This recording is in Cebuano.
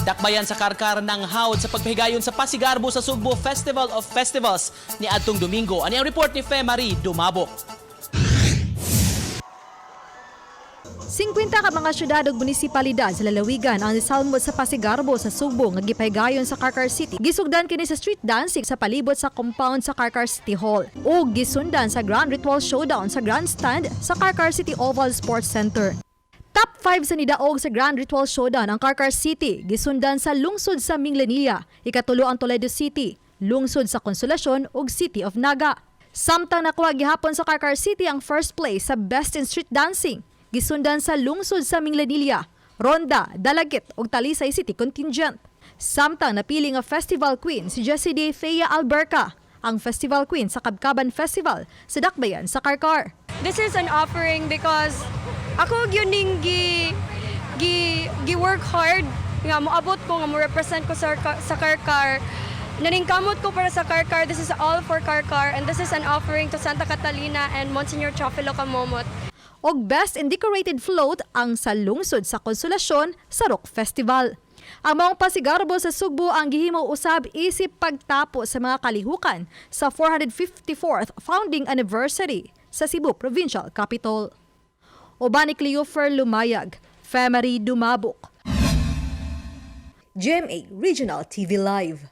Dakbayan sa Carcar nanghawd sa pagpahigayon sa Pasigarbo sa Sugbo Festival of Festivals ni adtong Domingo. Ani ang report ni Fe Marie Dumabok. 50 ka mga syudad ug munisipalidad sa lalawigan ang nisalmot sa Pasigarbo sa Sugbo nga gipahigayon sa Carcar City. Gisugdan kini sa street dancing sa palibot sa compound sa Carcar City Hall ug gisundan sa Grand Ritual Showdown sa grandstand sa Carcar City Oval Sports Center. Top 5 sa nidaog sa Grand Ritual Showdown ang Carcar City, gisundan sa lungsod sa Minglanilla, ikatulo ang Toledo City, lungsod sa Consolacion ug City of Naga. Samtang nakuha gihapon sa Carcar City ang first place sa Best in Street Dancing, gisundan sa lungsod sa Minglanilla, Ronda, Dalaguete ug Talisay City Contingent. Samtang napili nga Festival Queen si Jessie D. Thea Alberca, ang Festival Queen sa Kabkaban Festival sa Dakbayan sa Carcar. This is an offering because ako gyud ning gi gi gi work hard nga moabot ko nga mo represent ko sa Carcar. Naningkamot ko para sa Carcar. This is all for Carcar and this is an offering to Santa Catalina and Monsignor Teofilo Camomot. Og Best in Decorated Float ang sa lungsod sa Consolacion sa Rock Festival. Ang maong Pasigarbo sa Sugbo ang gihimo usab isip pagtapos sa mga kalihukan sa 454th founding anniversary sa Cebu Provincial Capitol. Uban ni Cleofer Lumayag, Femery Dumabok. GMA Regional TV Live.